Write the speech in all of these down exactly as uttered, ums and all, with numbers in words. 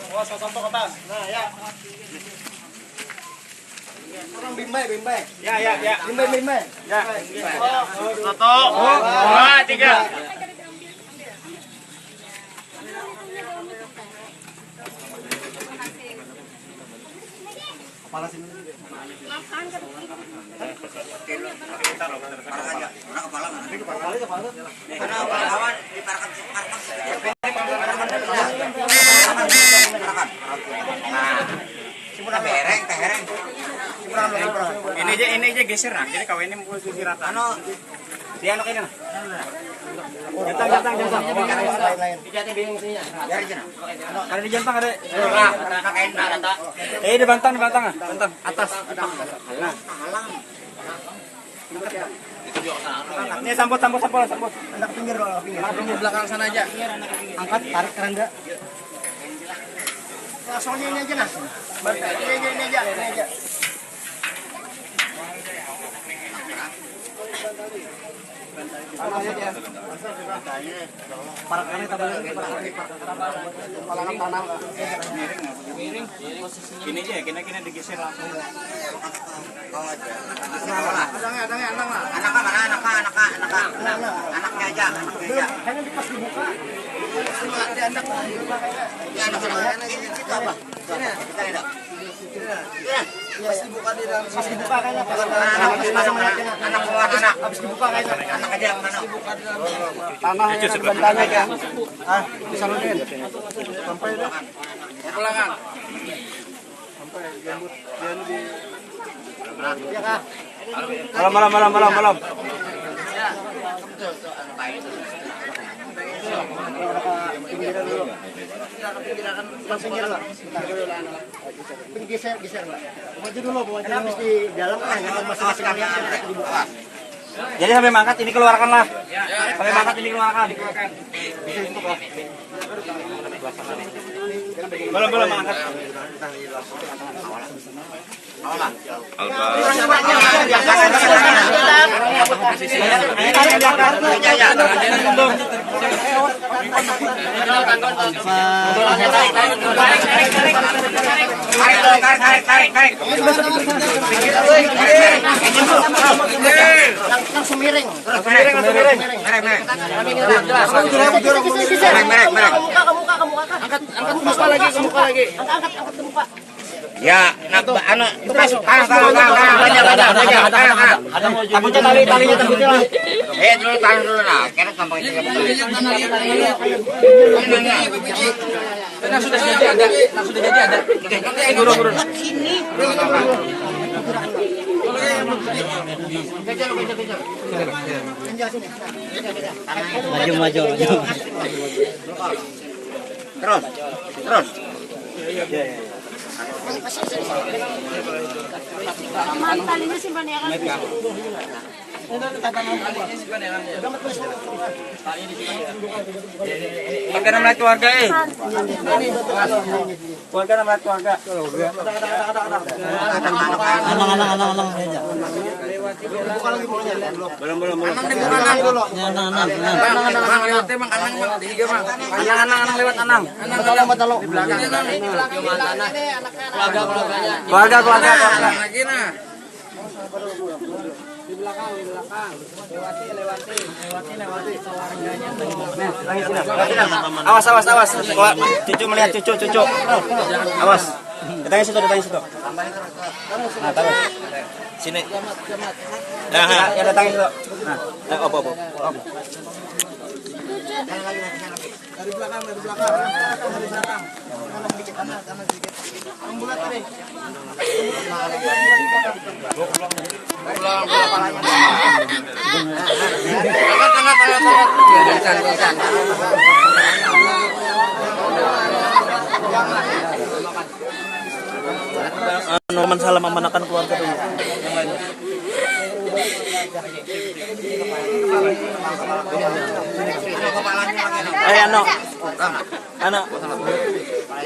Oh, sosok ke atas. Nah, ya. Orang bimbai, bimbai. Ya, ya, ya. Bimbai, bimbai. Ya. Satu, dua, tiga. Kepala sini. Mana kepala? Ini kepala, kepala. Nah. Ini aja, ini aja geser nah. Jadi kau ini mukul sisi rata. Anu, dia anu ini nah. Jantang, jantang, jantang. Ada di jantang ada. Nah, nah, nah, nah. Eh, di bantang, di bantang, ah. Bantang atas. Nah. Ini sambut, sambut, sambut, sambut. Anak pinggir loh, pinggir. Anak pinggir belakang sana aja. Angkat, tarik keranda. Langsung ini aja nah. Ini aja, ini aja, ini aja. Parak kami tambah lagi, parak kami, parak kami. Parak tanah. Ini aja, kena-kena digeser langsung. Anak mana, anak mana, anak mana, anak mana, anak mana, anak mana. Anaknya aja, anaknya aja. Jangan pas dibuka. Ini anak mana? Ini apa? Ini, ini. Pas dibuka di dalam. Pas dibuka kan apa? Anak, anak, anak, anak, anak. Habis dibuka kan? Anak aja yang mana? Tanah yang ada bantanya kan? Ah, di sana kan. Sampai dah. Pulangan. Sampai jambut dia di. Ya kah? Malam, malam, malam, malam, malam. Pinggiran dulu. Pinggiran dulu. Geser, geser, Pak. Maju dulu, maju. Karena habis di dalam kan ada masing-masing yang dibuka. Jadi sampai mangkat ini keluarkan lah. Sampai mangkat ini keluarkan. Belum, belum mangkat. Langsung miring. Langsung miring, langsung miring. Miring, miring. Miring, miring. Muka, muka, muka, muka. Angkat, angkat muka lagi, ke muka lagi. Angkat, angkat, angkat ke muka. Ya, nak ba-, anu, tugas, tahan, tahan, tahan, tahan, tahan, tahan, tahan, tahan, tahan. Takutnya tali, talinya takutnya lah. Eh, dulu tahan dulu nah, kena gampang itu. Nah, sudah jadi ada, nah, sudah jadi ada. Oke, dulu, dulu. Maju, maju, maju. Terus, terus. Aman, talinya simpan ya kan? Pakai nama keluarga, eh. Keluarga nama keluarga. Anang, anang, anang, anang, aja. Belum, belum, belum. Anang, anang, anang, anang. Bang, Bang, lewat, Bang, Anang, Bang, tiga, Bang. Anang, anang, anang, lewat, Anang. Anang, Anang, Anang, di belakang. Keluarga, keluarganya. Keluarga, keluarga, keluarga. Anang lagi, nah. Di belakang, di belakang. Lewati, lewati, lewati, lewati. Awas, awas, awas. Wah, cucu melihat cucu, cucu. Awas. Datangnya situ, datangnya situ. Nah, taruh. Sini. Nah, nah, ya, datangnya situ. Nah, eh, op, op, op. Op. Dari belakang, dari belakang. Dari belakang. Kanan dikit, kanan, kanan dikit. Yang bulat tadi. Anu, man salam amanakan keluarga dulu. Eh, anu. Anu.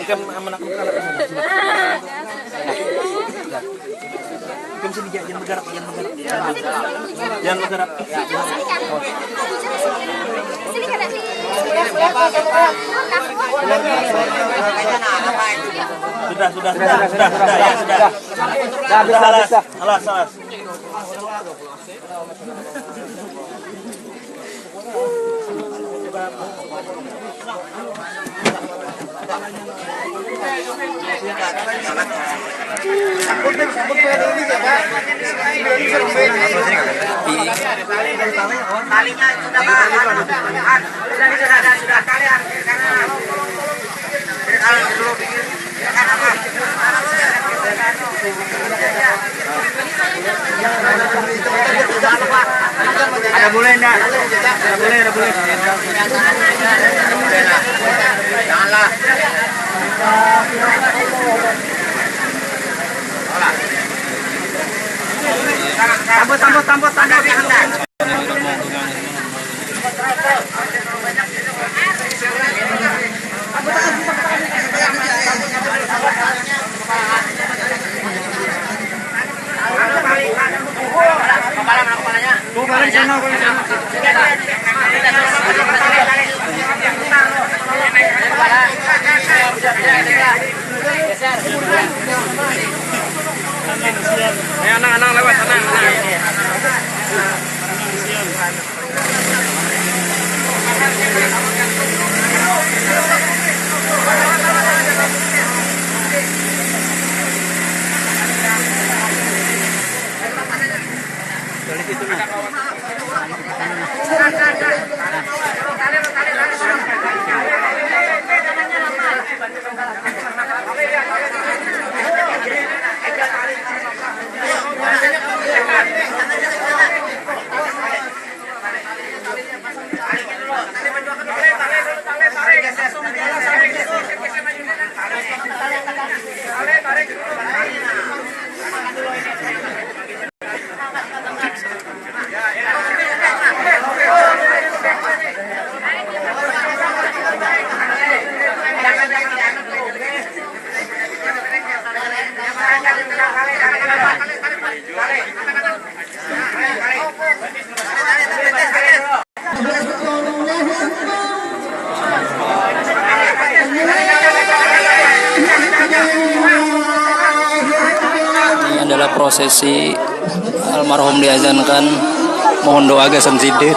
Ikam menaklukkan aku. Ikam sini, jangan, jangan bergerak, jangan bergerak. Jangan bergerak. Sudah, sudah, sudah, sudah, sudah, ya, sudah. Sudah, alas, alas, alas. Talinya sudah, Pak. Sudah, sudah, sudah, sudah. Tali, tali, tali. Ada boleh enggak? Ada boleh, ada boleh. Janganlah. Tambut, tambut, tambut, tambut. Ayo, anang, anang, lewat, anang, anang. Ini adalah prosesi almarhum diazankan, mohon doa gasan sidin.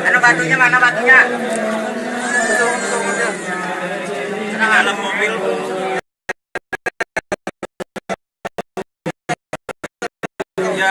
Anu batunya mana batunya? Senang alam mobil. Ya.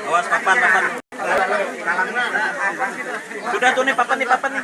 Awas, papan, papan. Sudah tuh nih, papan nih, papan nih.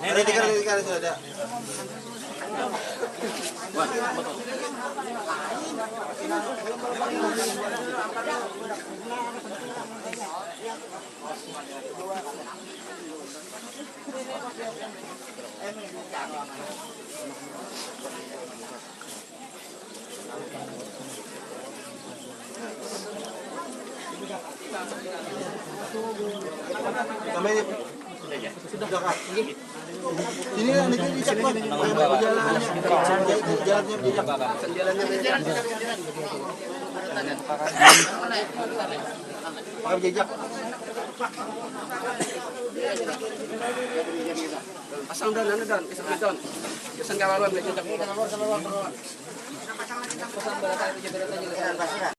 Ada tiga, ada tiga, ada tiga. Ini yang dikit dicek, Bang. Jalannya bijak. Rekam jejak. Pasang dan anu dan, kisah dan. Kisah kalaluan, kisah kalaluan. Pasang berapa itu, berapa aja.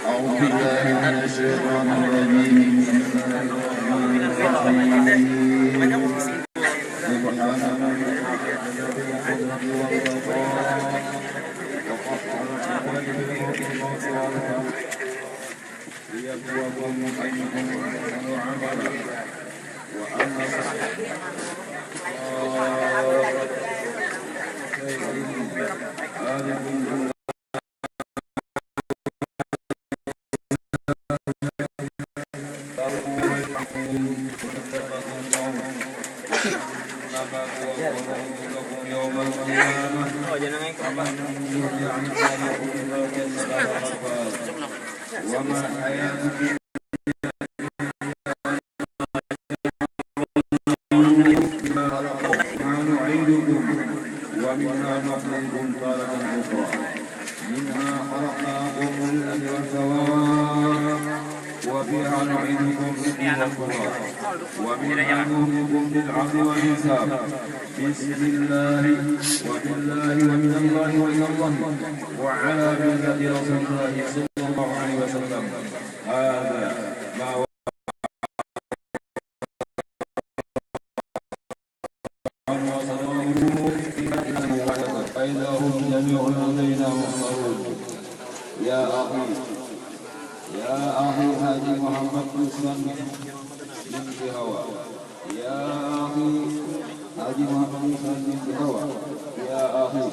أعوذ بالله من الشيطان الرجيم. بسم الله الرحمن الرحيم. سبحان الذي خلق السماوات والأرض وسخر لكم البحر الموت والبحر ليبلوكم أيكم أحسن عملا وأن شيء ذلكم وما الحياة الدنيا إلا لعب ولهو ومنها نخرجكم تارة أخرى منها خلقناكم ومنها خلقناكم وفيها وفيها نعيدكم فيه وقتها ومنها نخرجكم للعرض والحساب. بسم الله وبالله ومن الله وإلى الله وعلى ملة رسول الله صلى الله عليه وسلم. هذا ما فإذا هم جميع لدينا محضرون. يا أخي، يا أخي حاجي محمد حسن بن بهوا. يا أخي حاجي محمد حسن بن بهوا. يا أخي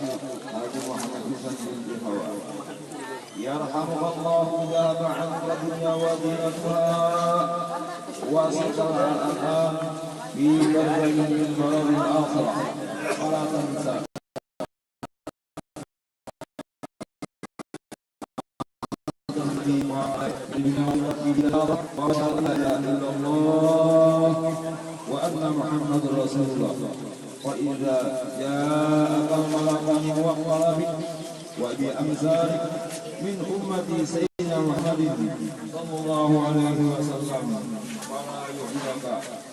حاجي محمد حسن بن بهوا. يرحمك الله، ذهب عنك الدنيا وزينتها وسترها الآن في برزخ من برر الآخرة، فلا تنسى. وأشهد أن لا إله إلا الله وأن محمد رسول الله. فإذا جاءك الملكان موكلان بك وبأمثالك من أمة سيدنا محمد صلى الله عليه وسلم فلا يعجبك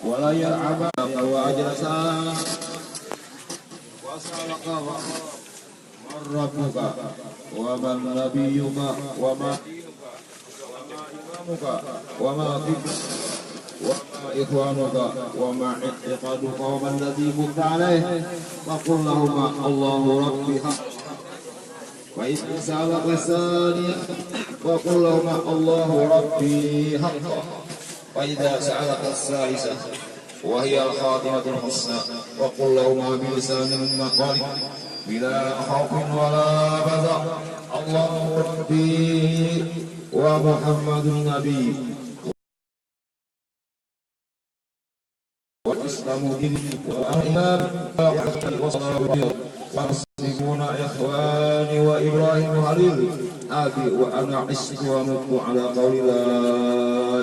ولا يرعبك وأجلسك وسألك من ربك ومن نبيك وما دينك وما إمامك وما قبلتك وما إخوانك وما اعتقادك وما الذي مت عليه، فقل لهما الله ربي حقا. فإذا سألك الثانية، فقل لهما الله ربي حقا. فإذا سألك الثالثة، وهي الخاتمة الحسنى، وقل لهما بلسان نقي بلا خوف ولا فزع، الله ربي ومحمد نبي والإسلام ديني وأنا إمامي وأنا والمسلمون إخواني وإبراهيم خليلي أبي وأنا عشت ومت على قول لا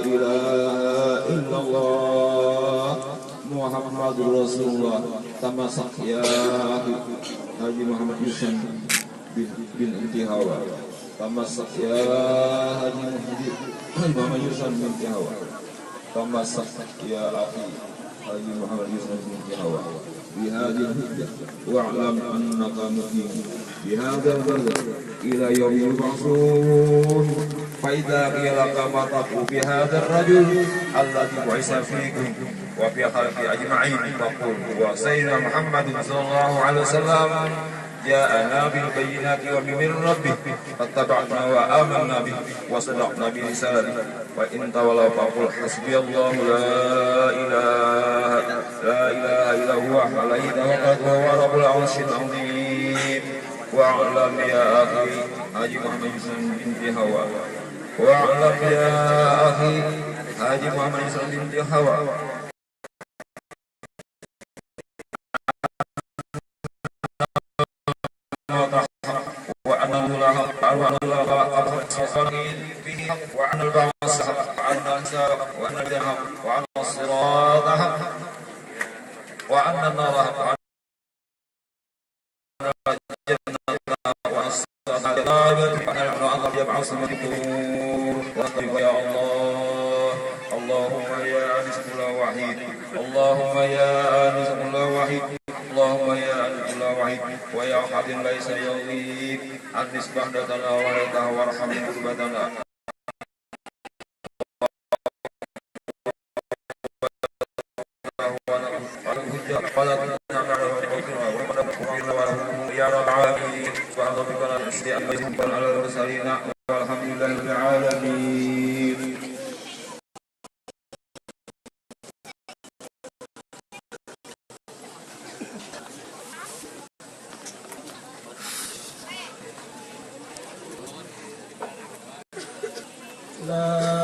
إله إلا الله محمد رسول الله. Tamasak ya Haji Muhammad Yusan bin, bin Inti Hawa. Tamasak ya Haji Muhammad Yusan bin Inti Hawa. Tamasak ya akhi Haji Muhammad Yusan bin Inti Hawa. Bihadil hujjah wa'lam annaka mukim bihadal barzakh ila yaumi yub'atsun. Fa idza qila laka ma taqulu fi hadzal rajul alladzi bu'itsa fikum wa fil khalqi ajma'in, faqul huwa sayyidina Muhammadun sallallahu alaihi wasallam, ja'ana bil bayyinati wa min rabbih, fattaba'na wa amanna bih wa saddaqna bi risalatihi, fa in tawallaw faqul hasbiyallahu la ilaha, la ilaha illa huwa alaihi tawakkaltu wa huwa rabbul arsyil azim. Wa'lam ya akhi Haji Muhammad Yusuf binti Hawa. Wa'lam ya akhi Haji Muhammad Yusuf binti Hawa. Wa anna al-ulaha, wa anna al-ulaha, wa anna al-ba'sa, wa anna al-hisab, wa anna al-jannah, wa anna al-sirata, wa anna an-nara, wa anna al-jannata, wa anna al-sirata, wa anna al-jannata, wa anna al-jannata, wa anna al-jannata, ya Allah, Allahumma ya Anis Kula Wahid, Allahumma ya Anis Kula Wahid, Allahumma ya Anis Kula Wahid, wa ya Ahadin laisa yaghlib, Anis bahdatana wa la tahwarham kurbatana. La